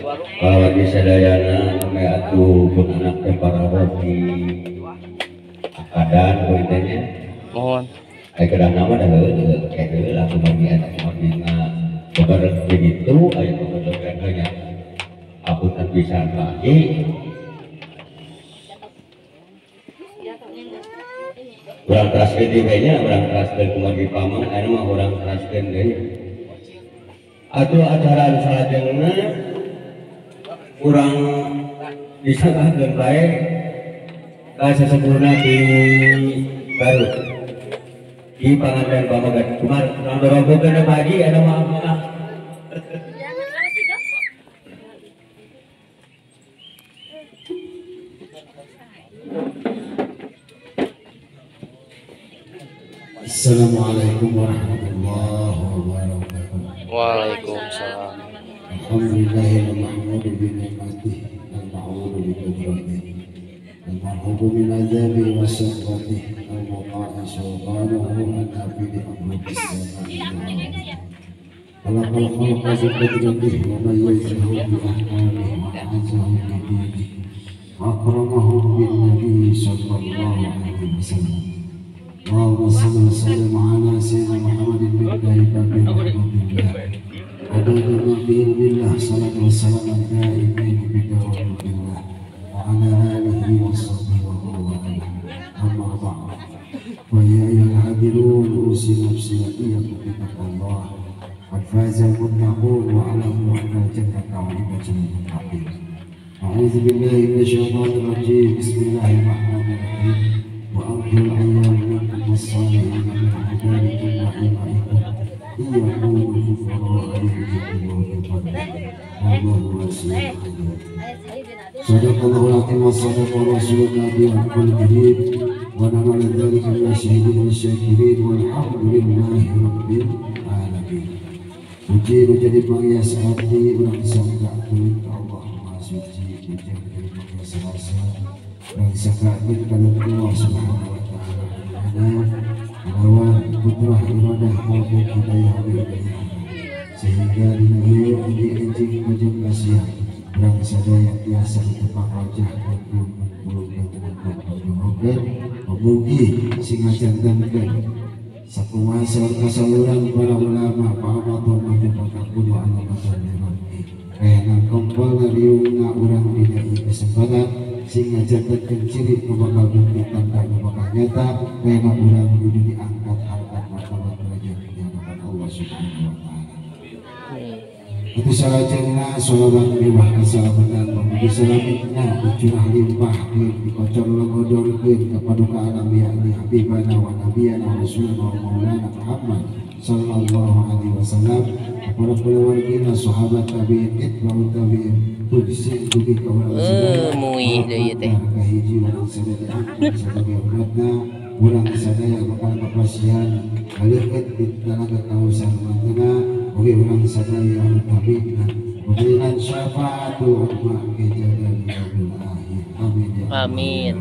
Kalau di sadayana ame atuh pun anak teh pararoh di akadan kuritanya. Mohon. Aya kedah nama dah heueuh kayak heula kumargi eta kumargi beberapa begitu aya beberapa nya. Apunten pisan Pak Haji. Urang teraskeun deui nya, urang teraskeun kumargi paman anu mah urang teraskeun deui. Atuh acara anu salajengna urang disangkakeun bae ka sesepuhna di Garut. Di Pangandaran Pamegat. Kumar urang dorongkeun Pak Haji anu mah maaf. Assalamualaikum warahmatullahi wabarakatuh. Waalaikumsalam. Alhamdulillahil mahmud bi ni'matihi al-ma'ud bi qudratihi al-marhubu min azabi wa syaqatihi al-muta'i sultanuhu an-nafi bi amri as-sama'i khalaqal khalqa bi qudratihi wa mayyazahu bi ahkamihi wa a'azzahu bi dinihi wa akramahu bin nabi sallallahu alaihi wasallam. Allahumma salli wa sallim ala sayyidina Muhammadin billahi rahmatillah adada ma fi ilmillah salatu wassalamu daimin bi dawamillah wa ala alihi wa sahbihi wa man amma ba'd. Wa ya ayyuhal hadirun usi nafsi wa iyyakum bi taqwallah qad faza al-muttaqun wa alamu anna al-jannata wa'idatul muttaqin. A'udzu billahi minasyaitonir rajim. Bismillahirrahmanirrahim. وأرجو العيال منكم والصالحين من عبادكم وإمائكم إن يكونوا فقراء يغنيهم الله من فضله والله واسع عليم. صدق الله العظيم وصدق رسول النبي الكريم ونحن على ذلك من الشاهدين والشاكرين والحمد لله رب العالمين. Puji nu jadi panghias hati urang sangkakeun ka Allah Maha Suci, puji nu jadi panghias rasa urang sangkakeun ka Allah Subhanahu wa taala. Lawan kudrah iradah maupun hidayah hidayah sehingga dina ieu enjing majeng kasihan urang sadaya tiasa ditepang wajah puluh mugi sing ngajantenkeun sakumaha kasaluran para ulama pahamatan mati kudu anu katon kayana kempel riungna urang dina ieu kesempatan sing ngajantenkeun ciri nu bakal bukti tanda nu bakal nyata kayana urang kudu diangkat harkat martabat derajat di hadapan Allah Subhanahu wa taala. Itu salajengna sholawat miwah kasalamatan mugi salamitna dicurah limpahkeun dikocor legodorkeun ka paduka alam yakni habibana wa nabiyana wa rasulana wa maulana Muhammad sallallahu alaihi wasallam kepada keluargina sahabat tabi'in itba'ut tabi'in tuji dugi ka urang sadaya mui deui teh kahiji urang sadaya diangkat sebagai umatna urang sadaya bakal kapasihan balikeun di talaga kausar mantena oge urang sadaya anu tabi'na mudinan syafaatul ummah kejadan yaumil akhir. Amin ya amin.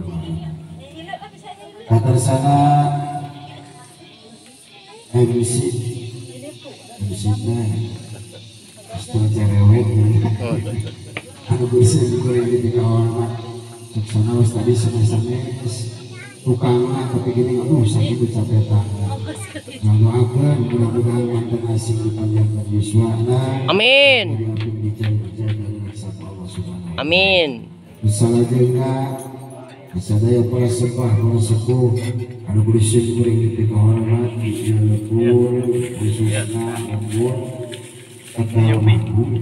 Katarsana MC MC teh setelah cerewet anu bersih goreng di kahormat saksana wis tadi sanes-sanes tukangna tapi gini aduh sakit capek tangan. Nah, doakeun mudah-mudahan mantan asing dipanjangkan yuswana. Amin. Amin. Salajengna sadaya para sembah para sepuh anu bersih kuring dipikahormat di lembur khususna lembur Tegal Manggung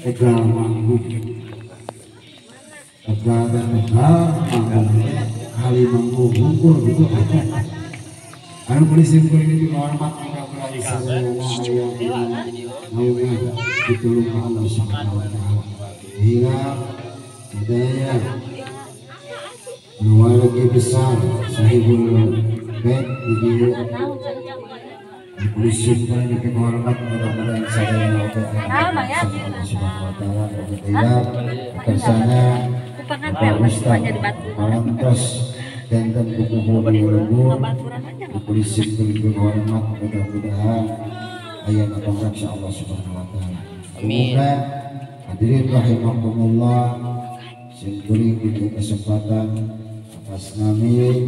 Tegal Manggung Tegal dan Tegal Manggung kali Manggung bungkur gitu kan. Anu bersih kuring dipikahormat mudah-mudahan sadayana aya dina naungan ditulung Allah Subhanahu wa taala. Hingga sadaya keluarga besar sahibul bait di polisi paling dihormat mudah-mudahan sadayana Allah Subhanahu wa taala kersana Bapak Ustaz Malantos janten buku lembur polisi paling dihormat mudah-mudahan aya pangraksa Allah Subhanahu wa taala. Amin. Hadirin rahimakumullah, simkuring diberi kesempatan atas nami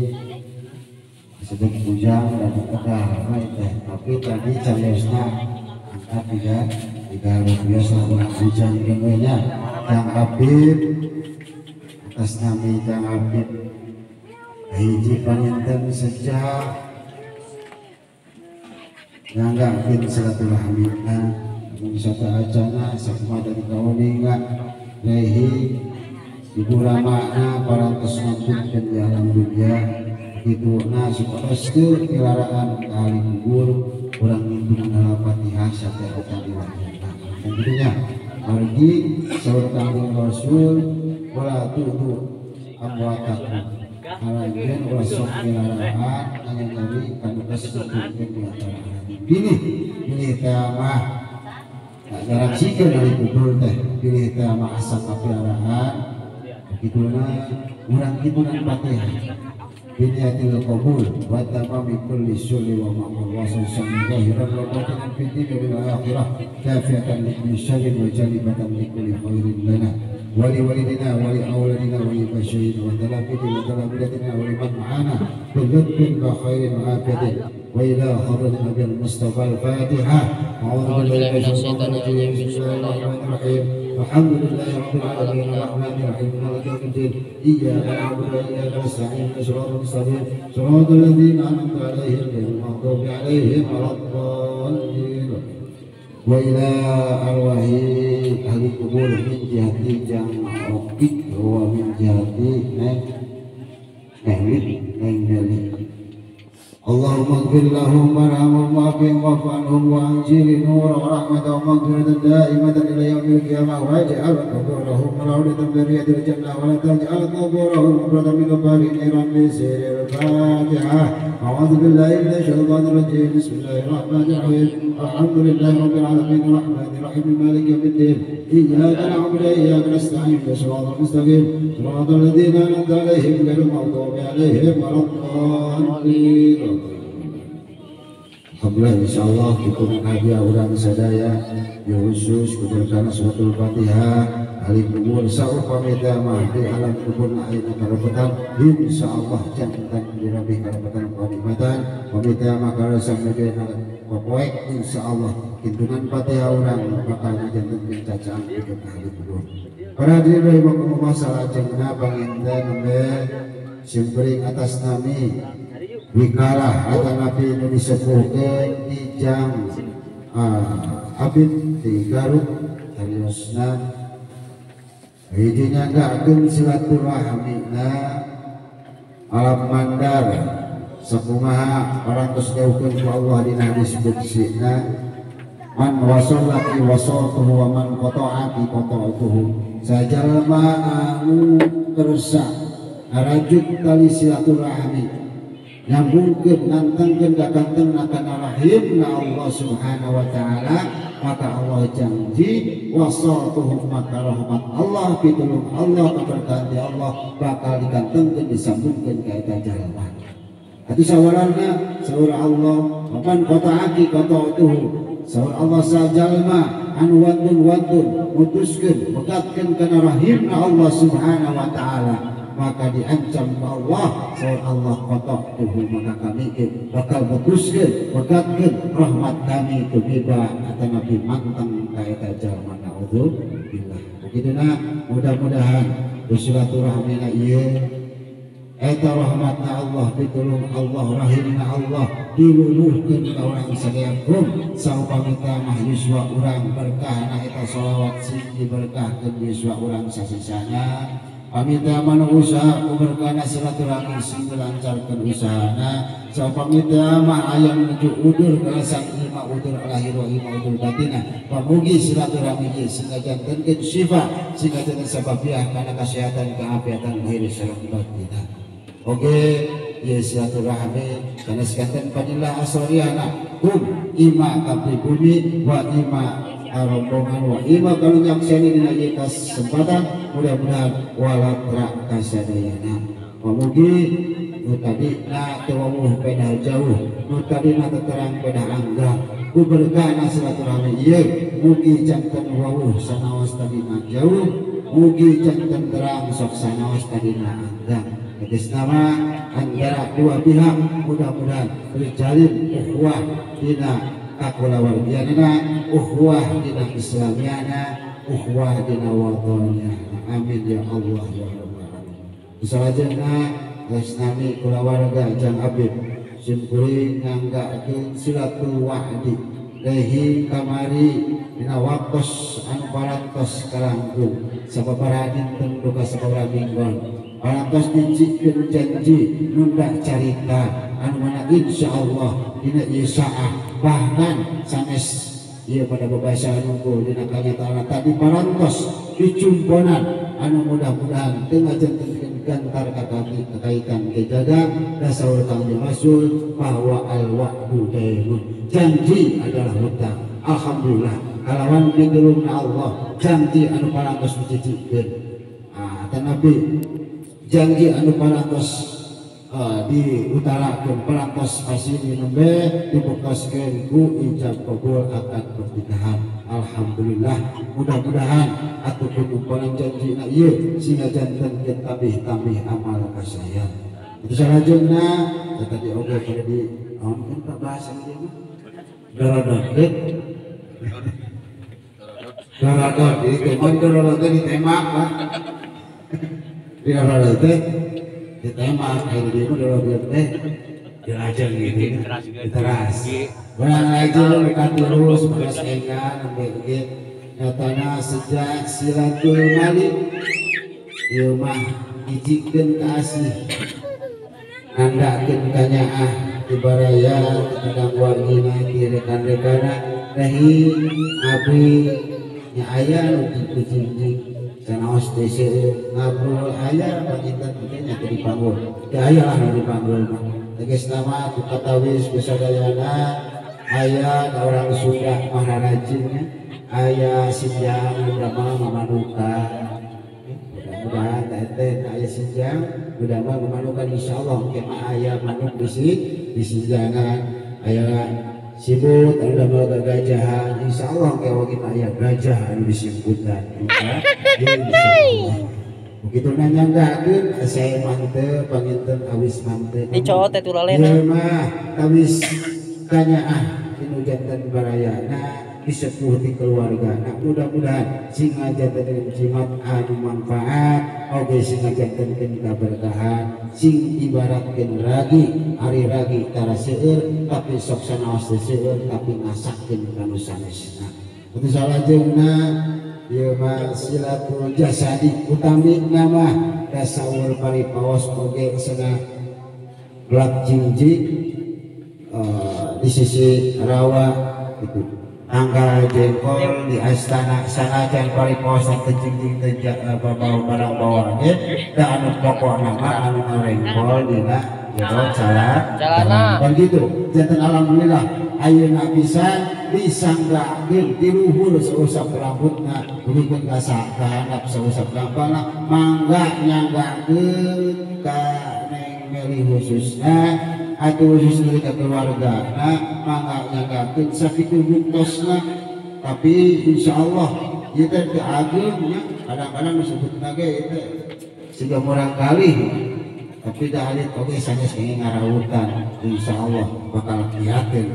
disebut bujang dan kedah teh, tapi tadi cariosna angkat tiga rupiah selama bujang nya Kang Habib atas nami Kang Habib hiji panginten sejak nganggapin silaturahmina wisata acana sakumaha dari kauninga lehi ibu ramana parantos ngampungkeun di alam dunia kitu na supados teu pilaraan ka ahli kubur urang ngintunan Al-Fatihah satya diwajibna. Tentunya margi saur Kangjeng Rasul wala tu'tu amwatakum aranjeun ulah sok pilaraan nanya-nyari kanu geus ngampungkeun di antara pilih pilih teh mah tak jarang sikeun dari kubur teh pilih teh mah asa kapilaraan kituna urang kitunan Fatihah biniyatil qabul wa tamami kulli syurri wa ma'mur wa sallallahu zahiran wa batinan fid dunya wal akhirah kafiatan li syarrin wa jalibatan li kulli khairin lana wa li walidina wa li auladina wa li basyirin wa talabidi wa talabidatina wa liman ma'ana bil lutfin wa khairin wa afiyatin wa ila hadratin nabiyil mustafa al-fatihah. A'udzu billahi minasy syaithanir rajim. Bismillahirrahmanirrahim. Alhamdulillahi rabbil alamin arrahmanir rahim maliki yaumiddin iyyaka na'budu wa iyyaka nasta'in ihdinas mustaqim siratal ladzina an'amta 'alaihim ghairil maghdubi 'alaihim waladdallin. Wa ila arwahi ahli kubur min jihati jang rokik wa min jihati neng neng neng. Allahumma ighfir lahum warhamhum wa'afihim wa'fu anhum wa anzil nura wa rahmatan wa maghfiratan da'imatan ila yaumil qiyamah waj'al quburahum rawdatan min riyadil jannah wa la taj'al quburahum qubratan min quburi niran bi sirril Fatihah. A'udzu billahi minasy syaithanir rajim. Bismillahirrahmanirrahim. Alhamdulillahi rabbil alamin arrahmanir rahim maliki yaumiddin iyyaka na'budu wa iyyaka nasta'in ihdinas siratal mustaqim siratal ladzina an'amta 'alaihim ghairil maghdubi 'alaihim waladdallin. Alhamdulillah, insyaallah dukungan hadiah urang sadaya ya khusus kuburkan suratul Fatihah ahli kubur saupamita mah di alam kubur ayeuna karepetan insyaallah jantan dirabih karepetan kenikmatan pamita mah karasa meujana popoek insyaallah kintunan Fatihah urang bakal ngajantenkeun cacaan pikeun ahli kubur. Para hadirin rahimakumullah, salajengna panginten nembe simkuring atas nami wikalah atanapi nu disepuhkeun di jang Habib di Garut harusna hiji nyanggakeun silaturahmina alam mandar sakumaha parantos dawuhkeun ku Allah dina hadis qudsina man wasallati wasaltuhu wa man qata'ati qata'tuhu sajalma anu kersa ngarajuk tali silaturahmi nyambungkeun nantangkeun ka kantengna kana rahimna Allah Subhanahu wa taala maka Allah janji wasaltuhum maka rahmat Allah pitulung Allah keberkahan Allah bakal dikantengkeun disambungkeun ka eta jalma. Atuh sawarana saur Allah papan qata'aki qata'tuhu saur Allah sajalma anu wantun-wantun mutuskeun megatkeun kana rahimna Allah Subhanahu wa taala maka diancam Allah saur Allah qata'tuhu maka kami bakal mutuskeun megatkeun rahmat kami tumiba atanapi manteng ka eta jalma. Naudzubillah. Begituna mudah-mudahan bersilaturahmina ieu eta rahmatna Allah pitulung Allah rahimna Allah diluluhkeun ka urang sadaya kum saupamita mah yuswa urang berkahna eta sholawat sing diberkahkeun yuswa urang sasisana. Pamita manu usaha kuberkana silaturahmi sing lancarkeun usahana saupamita mah aya menuju udur kalasan ilma udur lahir wa ilma udur batina pamugi silaturahmi ieu sing ngajantenkeun syifa sing ngajanten sababiah kana kasehatan kaafiatan lahir sareng batina. Oke ieu silaturahmi sanes kanten padilah asoriana kum ima kabdi bumi wa ima rombongan wa ima kalau nyakseni dina ieu kasempatan mudah-mudahan walatra kasadayana. Pamugi nu tadina teu wawuh pedah jauh nu tadina teterang pedah angga Ku berkahna silaturahmi ieu mugi janten wawuh sanaos tadina jauh, mugi janten terang sok sanaos tadina anggang. Tegasna mah antara dua pihak mudah-mudahan terjalin ukhuwah dina kakulawargianana, ukhuwah dina islamiana, ukhuwah dina wathoniana. Amin ya Allah ya Rabbal alamin. Salajengna geus nami kulawarga Jang Abib simkuring nganggakeun silatul wahdi lehi kamari dina waktos anu parantos kalangkung sababaraha dinten duka sababaraha minggon parantos dijikeun janji nunda carita anu mana insyaallah dina ieu saah bahkan sanes ieu pada babasa nunggu dina kanyataan tadi parantos dicumponan anu mudah-mudahan teu ngajantenkeun gantar kakaitan kejaga dasar Kangjeng Rasul bahwa al-wa'du dainun, janji adalah hutang. Alhamdulillah kalawan pitulungna Allah janji anu parantos dicicikeun. Tanapi janji anu parantos diutarakeun parantos pasti nembe dibuktoskeun ku ijab kabul akad pernikahan. Alhamdulillah mudah-mudahan atuh kumpulan janji na ieu sehingga janten tambih-tambih amal kasayan. Itu salajengna tadi oge pada di naon kan Pak bahasa ieu mah dorodot. Dorodot di teman dorodot teh ditembak Pak. Di dorodot teh ditembak aya di dieu mah dorodot teh dilajeng gitu diteras. Barang lajeng ka terus beres enggan nembe ge nyatana sejak silatul mali ieu mah hijikeun ka asih nandakeun kanyaah di baraya di kadang wargina di rekan-rekana rehi abdi nya aya nu dijingjing sanaos teh seueur ngobrol aya panginten teh nya teu dipanggul teu aya lah nu dipanggul mah tegasna mah tu katawis kusadayana aya orang Sunda mah rarajin nya aya sinjang mudah-mudahan mamanukan mudah-mudahan teh aya sinjang mudah-mudahan mamanukan insyaallah engke mah aya manuk di sinjangan aya sibut anu damel gagajahan insyaallah engke oge mah aya gajah anu disimputan insyaallah. Begitu nanyanggakeun saya mante panginten awis mante dicowot teh tulalena ieu mah awis kanyaah inu janten barayana disepuh di keluarga. Nah mudah-mudahan sing ngajantenkeun jimat anu manfaat oge sing ngajantenkeun kaberkahan sing ibaratkeun ragi ari ragi tara seueur tapi sok sanaos teh seueur tapi ngasakkeun ka nu sanesna. Itu salajengna ieu mah silatul jasadi utami nama dasaur paripaos oge cenah gelap jingjing di sisi rawa itu tanggal jengkol di astana sanajan paripaos teu jingjing teu bawa barang bawaan da anu pokokna mah anu ngarengkol dina jero calana kan gitu janten alhamdulillah ayeuna bisa disanggakeun di luhur sausap rambutna dugikeun ka kahandap sausap gampalna mangga nyanggakeun ka Neng Meli khususna atuh khususna ka keluargana mangga nyanggakeun sakitu buktosna tapi insyaallah ieu teh teu ageung nya kadang-kadang disebutna ge ieu teh siga murang kali tapi dah alit oge sanes kenging ngarawutan insyaallah bakal kiateun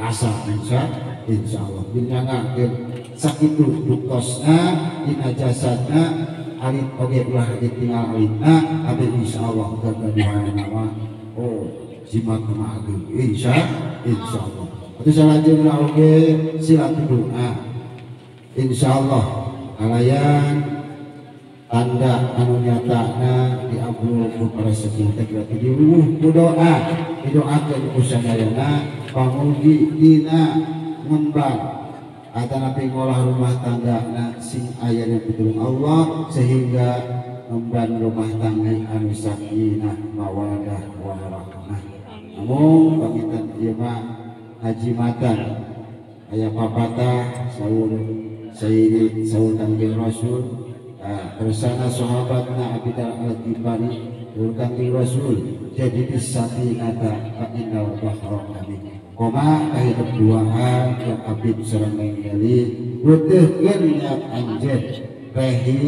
asa insyaallah binyangakeun sakitu buktosna dina jasadna alit oge ulah ditinggal alitna tapi insyaallah gagaduhanna mah oh jimat mah ageung insyaallah. Itu salajengna oge silatul doa insyaallah kalayan tanda anu nyatana diabrul ku para sepuh teh berarti diwuh ku doa didoakeun ku sadayana pamugi dina ngemban atanapi ngolah rumah tangga sing aya dina pitulung Allah sehingga ngemban rumah tangga anu sakinah mawadah warahmah. Namun panginten ieu mah hajimatan aya papatah saur Sayyidi saur Kangjeng Rasul bersama sahabatna Abi Dzar Al-Ghifari Kangjeng Rasul jadi disakinata fa innal bahra amin. Koma kahidup duaan yang abdi sareng Neng Meli weteuhkeun niat anjeun rehi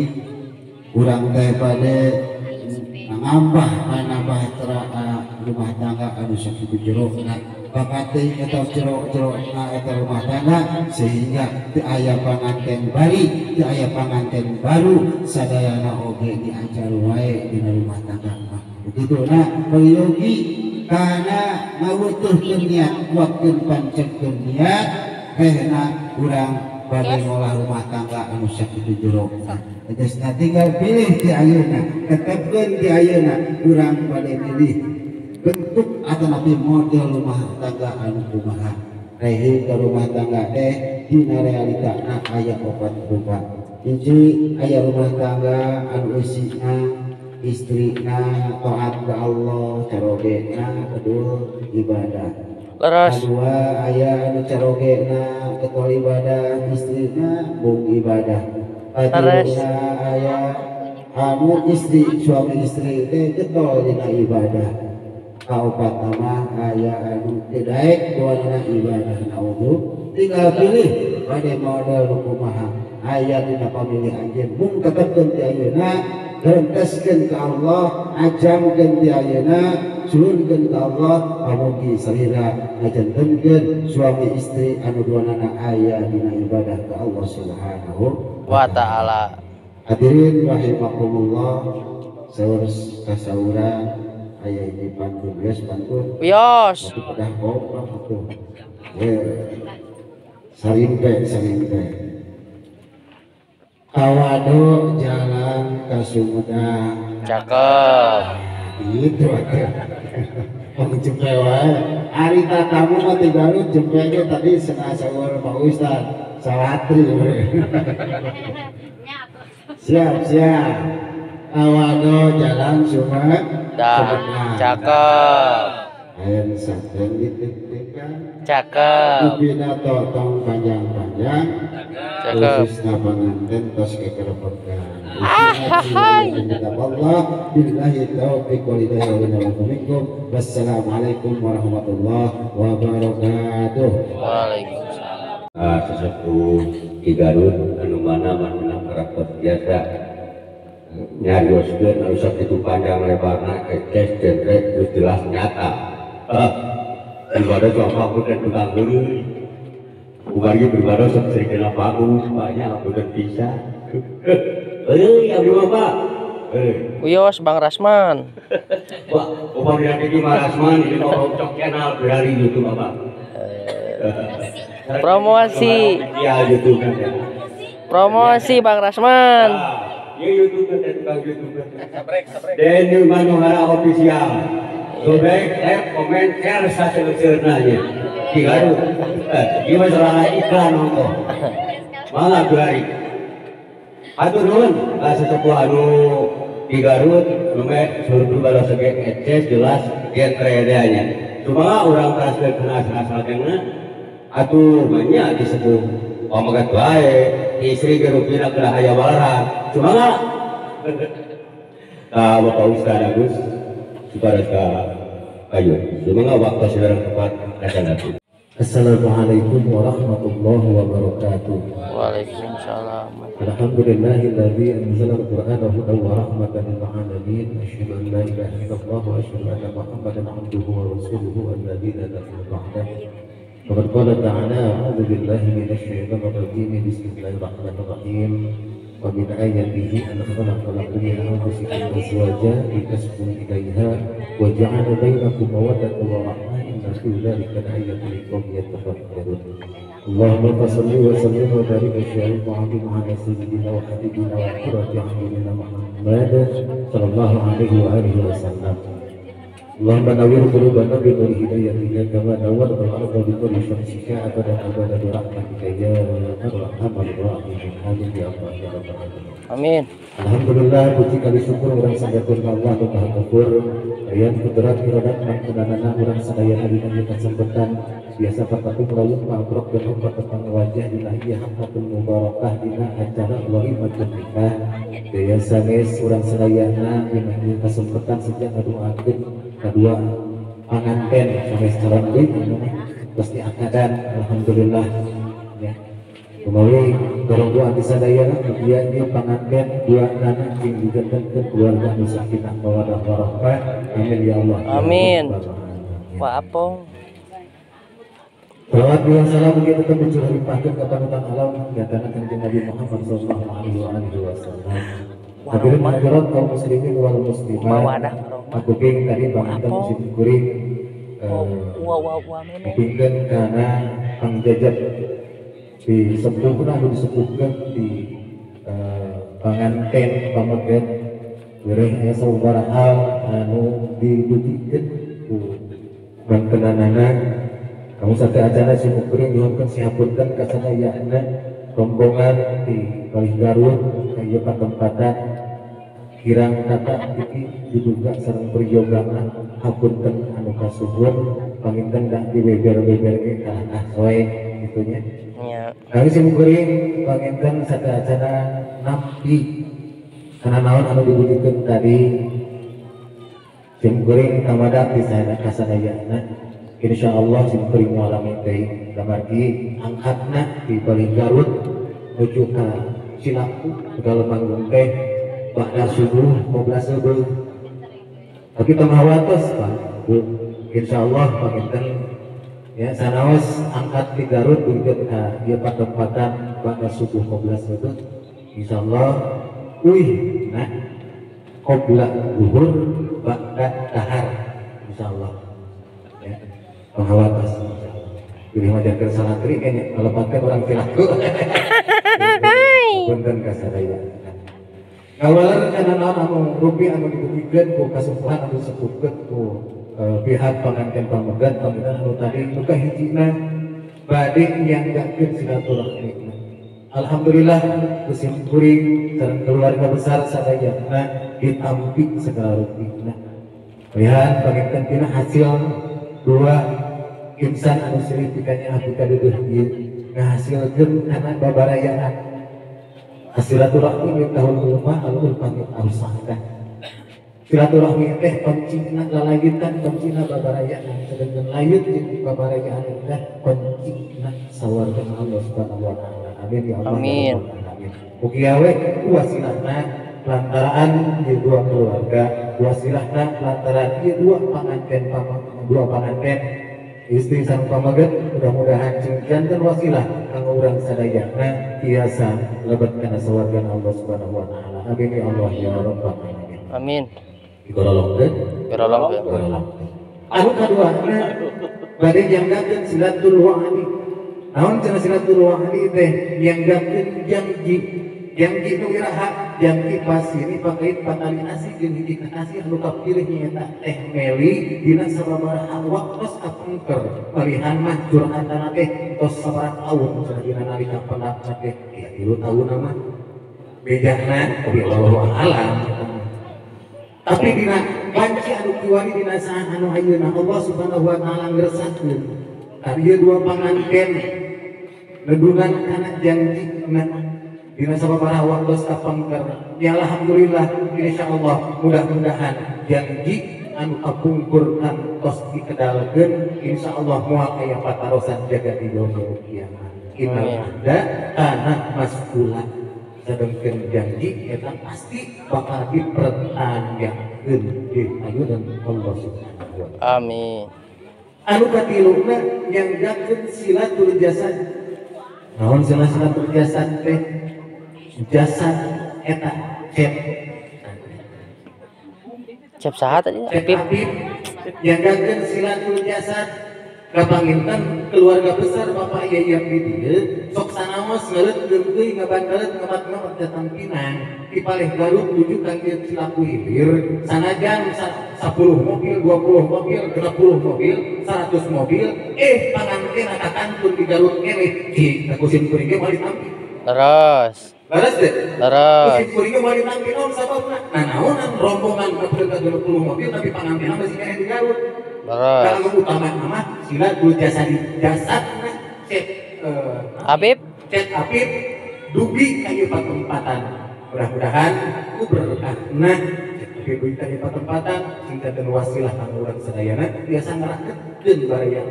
urang teh bade nambah manambah rumah tangga anu sakitu jerona bakat teh eta jero-jerona eta rumah tangga sehingga teu aya panganten bari teu aya panganten baru sadayana oge diajar wae dina rumah tangga mah begitu. Nah peryogi karena ngawutuhkeun niat kuatkeun pancegkeun niat rehna urang bade ngolah rumah tangga anu sakitu jerona. Tegasna tinggal pilih di ayeuna, tetepkeun di ayeuna urang bade milih bentuk atau nabi model rumah tangga anu kumaha. Rehi ka rumah tangga teh dina realitana aya opat rupa. Hiji aya rumah tangga anu eusina istrina taat ka Allah carogena kedua ibadah. Leres. Kedua aya anu carogena ketua ibadah istrina bung ibadah. Katiluna aya anu istri suami istri teh getol dina ibadah. Kaopat nama aya anu teu daek duanana ibadah naudzu. Tinggal pilih bade model nu kumaha aya dina pamilih anjeun mung tetepkeun ti ayeuna gerenteskeun ka Allah ajamkeun ti ayeuna suhunkeun ka Allah pamugi salira ngajantenkeun suami istri anu duanana aya dina ibadah ka Allah Subhanahu wa ta'ala. Hadirin rahimakumullah, saur kasauran aya ini pantun geus pantun. Wios. Tapi pedah goblok atuh. Sarimpe sarimpe. Kawado jalan ka Sumedang. Cakep. Gitu atuh. Wong jempe wae. Ari tatamu mah ti Garut jempe ge tadi cenah saur Pak Ustad. Salatri. Siap siap. Awado jalan Sumedang. Cakep. Ayan saten ditik-tikan. Cakep. Kupina totong panjang-panjang. Cakep. Khususna panganten tos kekerepekan. Allah billahi taufiq wal hidayah wa minkum. Wassalamualaikum warahmatullahi wabarakatuh. Waalaikumsalam. Sesepuh di Garut anu mana manehna karakter biasa nyarioskeun anu sakitu panjang lebarna eces jentrek geus jelas nyata. Ibadah sok punten tukang heureuy. Kumargi beribadah sok sering kena panggung banyak punten bisa. Euy abdi mah Pak. Wios Bang Rasman. Wah, upami nanti Bang Rasman ini mau cok channel berari YouTube Bapak. Promosi. Ya YouTube kan ya. Promosi Bang Rasman. Ya YouTube kan tukang YouTube. Denny Manohara Official. Sobek, like, komen, share saseuseureuna nya. Di Garut. Ieu mah sorangan iklan nonton. Mangga berari. Atur nuhun ka sesepuh anu di Garut nu meh suruh balas ge eces jelas genre nya. Cuma urang transfer kana asal-asalna atuh banyak disebut pamegat wae istri ge rupina kana aya walarang. Cuma ka Bapak Ustaz Agus supaya ka ayun. Semoga waktu sekarang tepat akan. Assalamualaikum warahmatullahi wabarakatuh. Waalaikumsalam. Alhamdulillahilladzi anzala al-Qur'ana hudan wa rahmatan lil alamin. Asyhadu an la ilaha illallah wa asyhadu anna Muhammadan abduhu wa rasuluhu alladzi la nabiyya ba'dahu. Faqad qala ta'ala a'udzu billahi minasy syaithanir rajim. Bismillahirrahmanirrahim. Wa min ayatihi an khalaqa lakum min anfusikum azwajan litaskunu ilaiha wa ja'ala bainakum mawaddatan wa rahmah. Inna fi dzalika laayatin liqaumin yatafakkarun. Allahumma shalli wa sallim wa barik wa azim ala sayyidina wa habibina wa qurrati a'yunina Muhammad sallallahu alaihi wa alihi wasallam. Allahumma nawwir qulubana bi nuri hidayatika kama nawwarta al-ardha bi nuri syamsika abadan abada bi rahmatika ya arhamar rahimin. Amin ya Allah ya rabbal alamin. Amin. Alhamdulillah puji kali syukur urang sadaya Allah nu Maha Ghafur. Ayan kudrat iradat mangkunanana urang sadayana dina kasempetan biasa patatu melalui pabrok dan obat tentang wajah dina ieu hamdatul mubarakah dina acara walimatul nikah. Daya sanes urang sadayana dina ieu kasempetan sejak ngadoakeun kadua panganten sampai sekarang deui Tos diakadan alhamdulillah ya. Kumawi gorong di sadayana mugia ieu panganten dua nana sing dijantenkeun keluarga anu sakinah mawaddah warahmah. Amin ya Allah. Amin. Wah apong. Salawat wa salam mugi tetep dicurah limpahkeun ka panutan alam nyatana Kanjeng Nabi Muhammad sallallahu alaihi wasallam. Hadirin hadirat kaum muslimin wal muslimat. Aku ping tadi panganten sim kuring kupingkeun kana pangjajab disepuhkeun anu disepuhkeun di panganten pameget wireh aya sababaraha hal anu didugikeun ku bantenanana kamu sate acana sim kuring nyuhunkeun sihapunten ka sadayana rombongan di Palih Garut ka ieu patempatan kirang kata iki diduga sareng priyogana hapunten anu kasuhun panginten da dibeber-beber ge kalah soe kitu nya. Nya. Kami sim kuring panginten sate acana nampi kana naon anu dibudikeun tadi sim kuring tamadak di sana kasadayana insyaallah sim kuring moal teh kamargi angkatna di Palih Garut nuju ka Cilaku Tegal Manggung teh ba'da subuh 15 subuh tapi tong hawatos Pak Bu insyaallah panginten ya sanaos angkat di Garut dugi ka ieu patempatan ba'da subuh 15 subuh insyaallah uih nah qobla zuhur ba'da dahar insyaallah ya tong hawatos insyaallah pilih majakeun salatri kayaknya malepatkeun urang Cilaku punten ka sadaya. Ngawaler kana naon anu rupi anu dibugikeun ku kasupuhan anu disebutkeun ku pihak panganten pamegat panginten anu tadi nu kahijina bade nyanggakeun silaturahmi. Alhamdulillah ku sim kuring sareng keluarga besar sadayana ditampi segala rupina. Lihat panginten tina hasil dua insan anu silih pikanya abdi kaduduh ieu ngahasilkeun kana babarayaan. Silaturahmi miftahul ulfah al ulfah miftahul sa'adah. Silaturahmi teh kuncina lalagitan kuncina babarayaan sedangkan layut jeung babarayaan teh kuncina sawarga Allah Subhanahu wa taala. Amin ya Allah. Amin. Mugi we wasilahna lantaran ieu dua keluarga, wasilahna lantaran ieu dua panganten dua panganten istri sareng pameget mudah-mudahan cing janten wasilah kanggo urang sadayana tiasa lebet kana sawarga Allah Subhanahu wa taala. Amin ya Allah ya rabbal alamin. Amin. Digorolongkeun? Gorolongkeun. Anu kaduana bade nyanggakeun silatul wa'di. Naon cenah silatul wa'di teh nyanggakeun janji. Janji nu iraha, janji pasini pakait patali asih jeung hiji kasih anu kapilih nyaeta Teh Meli dina sababaraha waktos kapengker malihan mah curhatana teh tos sabaraha taun cenah dina nalika pendapna teh ya 3 taun mah bejana wallahu alam. Tapi dina banci anu kiwari dina saha anu ayeuna Allah Subhanahu wa taala ngresakeun tadi ieu dua panganten nedungan kana janjina dina sababaraha waktos kapengker ya alhamdulillah insyaallah mudah-mudahan janji anu kapungkur kantos dikedalkeun insyaallah moal aya patarosan jaga di yaumul kiamat. Innal ahda kana mas'ula sedengkeun janji eta pasti bakal dipertanyakeun di ayunan Allah Subhanahu wa taala. Amin. Anu katiluna nyanggakeun silatul jasad. Naon cenah silatul jasad teh? Jasad eta cep cep saha tadi cep Apip nyanggakeun silatul jasad kapanginten keluarga besar Bapak Yayam di dieu sok sanaos ngeuleut deui ngabandareut ngamat-ngamat datang pinang di Palih Garut nuju ka Cilaku Hilir sanajan 10 mobil 20 mobil 60 mobil 100 mobil panganten kakantun di Garut keneh di kusim kuring ge moal ditampi. Leres. Leres deh. Leres. Kusim kuring ge moal ditampi naon sababna? Nah naonan rombongan ka 20 mobil tapi panganten masih keneh di Garut. Leres. Kalau utama mah silatul jasadi jasadna cep Apip cep Apip dugi ka ieu patempatan. Mudah-mudahan ku berkahna dugi ka tempatan sing janten wasilah kanggo urang sadayana biasa ngaraketkeun baraya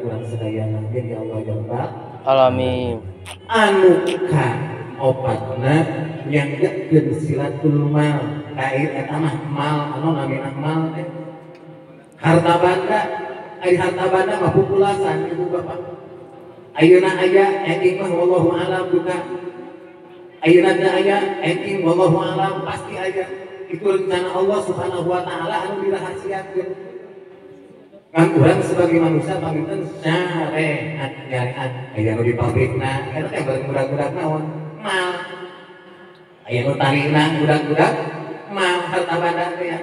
urang sadayana. Ya Allah ya Rabbal alamin. Anu ka opatna nyanggekeun silatul mal kair eta mah mal anu namina mal teh harta banda. Ari harta banda mah pupulasan ibu bapak. Ayeuna aya engking mah wallahu alam duka. Ayeuna teu aya engking wallahu alam pasti aya. Itu rencana Allah Subhanahu wa taala anu dirahasiakeun. Ngan urang sebagai manusia panginten syariat nyarean aya nu di pabrikna eta teh bareng budak-budak naon mal. Aya nu tarina budak-budak mal harta banda teh ya.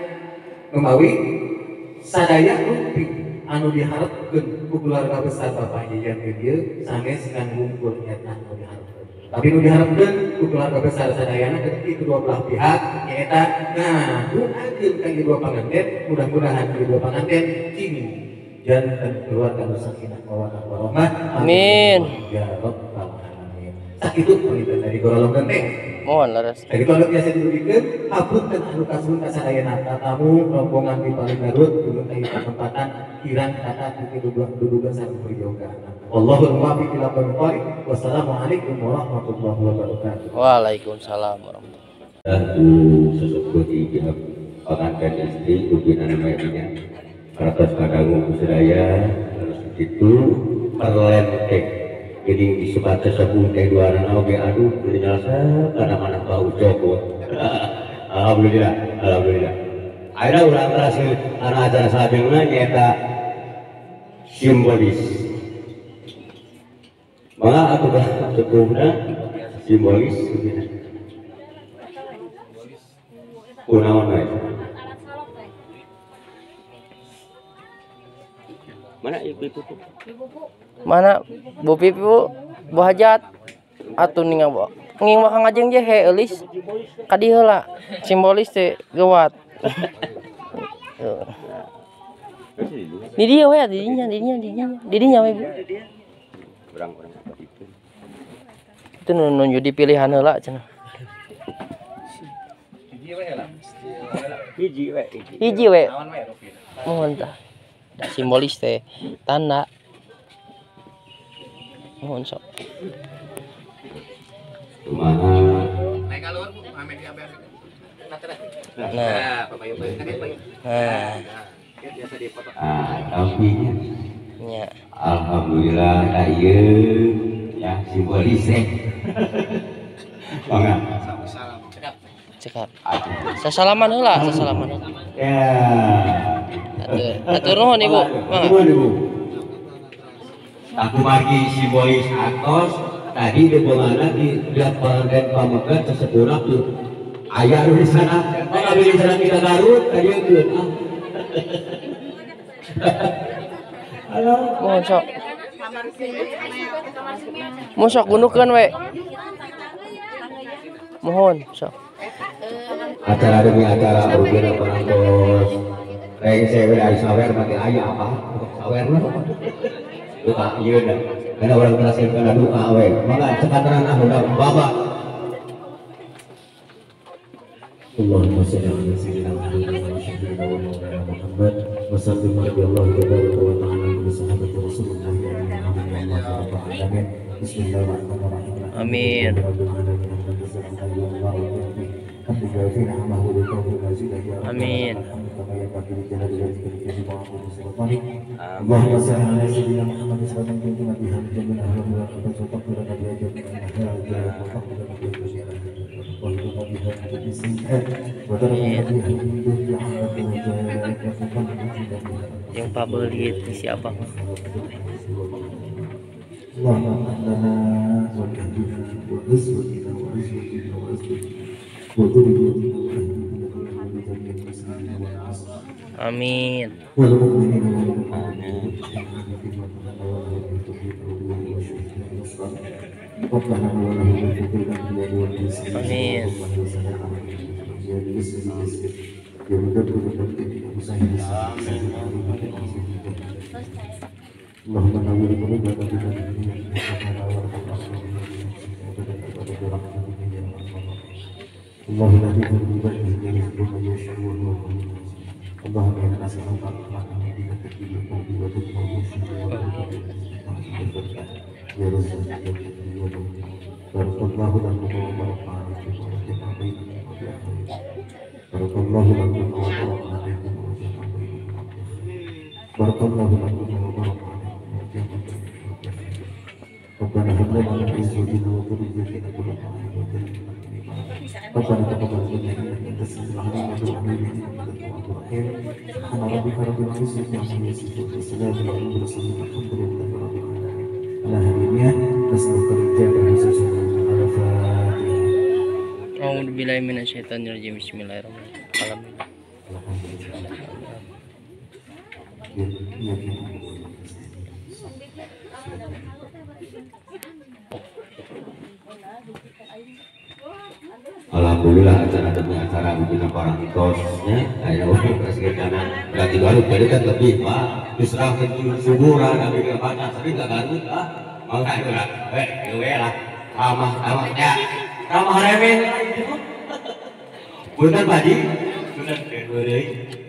Numawi sadaya rupi anu diharapkeun ku keluarga besar Bapak Jajan ieu sanes ngan wungkul eta anu diharapkeun. Tapi nu diharapkeun ku keluarga besar sadayana ketika kedua belah pihak nyaeta ngadoakeun ka ieu dua panganten, mudah-mudahan ieu dua panganten cing janten keluarga nu sakinah mawaddah warahmah. Amin. Ya rabbal alamin. Sakitu panginten dari gorolongan teh. Mohon leres. Jadi kalau biasa diberikan, hapunten anu kasuhun ka sadayana tatamu rombongan di paling Garut turun ka kesempatan kirang kata duduga sareng peryoga. Wallahul muwaffiq ila aqwamit thoriq. Wassalamualaikum warahmatullahi wabarakatuh. Waalaikumsalam warahmatullahi wabarakatuh. Sesepuh di pihak pengantin istri pimpinan namanya keratos kadangu sadaya terus itu perlentek. Jadi di sebat sesepuh teh dua anak oge aduh beli nyalsa karena mana bau coko. Alhamdulillah, alhamdulillah. Akhirnya urang terasa karena acara salajengna nyaeta simbolis. Maka atuh sepuhna simbolis kunaon we. Mana ibu-ibu? Mana Bu Pipi Bu? Bu Hajat atuh ningal Bu. Nging mah Kang Ajeng jehe eulis. Ka dieu heula simbolis teh geuwat. Di dieu we di dinya di dinya di dinya. Di dinya we Bu. Urang-urang apa itu? Itu nu nunjuk di pilihan heula cenah. Hiji we lah. Hiji we. Hiji we. Mohon tah. Simbolis teh tanda. Mohon sok. Nah. Nah. Nah, alhamdulillah tah ieu ya simbolis teh. Mangga. Cekap. Sasalaman heula, sasalaman. Ya. Atur nuhun Ibu. Nuhun Ibu. Aku margi simbolis atos tadi di bongana di pengantin pamegat sesepuh tuh aya nu di sana. Oh, di sana kita Garut tadi itu. Halo. Mohon sok. Mohon sok gundukeun we. Mohon sok. Acara demi acara rupina pengantos. Rengse we ari sawer mati aya apa? Sawer mah. Duka ieu da. Kana urang terasin kana duka we. Mangga cekataran ah udah bapak. Allahumma shalli ala sayyidina Muhammad wa Muhammad wa sallim radhiyallahu tabaraka wa ta'ala ala sahabati Rasulullah wa ala. Bismillahirrahmanirrahim. Amin. Amin. Allahumma shalli ala sayyidina Muhammad wa sallim Yang pabelit si abang. Allahumma lana wa ahlina wa azwajina wa azwajina wa azwajina wa dhurriyyatina wa ahlina wa jami'al muslimina wal muslimat. Amin. Wal mu'minina wal mu'minat. Amin. Allahumma nawwir qulubana الله لطيف بعباده يرزق من يشاء وهو الغني. اللهم إنا نسألك الرحمة والتدبير يا رزاق يا بارك الله لكم وبارك عليكم وجمع بينكم بخير. بارك الله لكم وبارك عليكم وجمع بينكم بخير. بارك الله لكم وبارك عليكم وجمع بينكم بخير. ربنا هب لنا من ازواجنا وذرياتنا قرة اعين واجعلنا للمتقين. ربنا تقبل منا انك انت السميع العليم وتب علينا انك انت التواب الرحيم. سبحان ربك رب العزة عما يصفون وسلام على المرسلين والحمد لله رب العالمين. على هذه نسألك الإجابة خصوصا على الفاتحة. أعوذ بالله من الشيطان الرجيم. بسم الله الرحمن الرحيم. Alhamdulillah acara demi acara membina orang itosnya ayo karena berarti baru jadi kan lebih pak diserahkan suburan kami ke banyak sering nggak Garut ah mangga itu lah gue lah ramah ramahnya ramah remeh punten Pak Haji punten.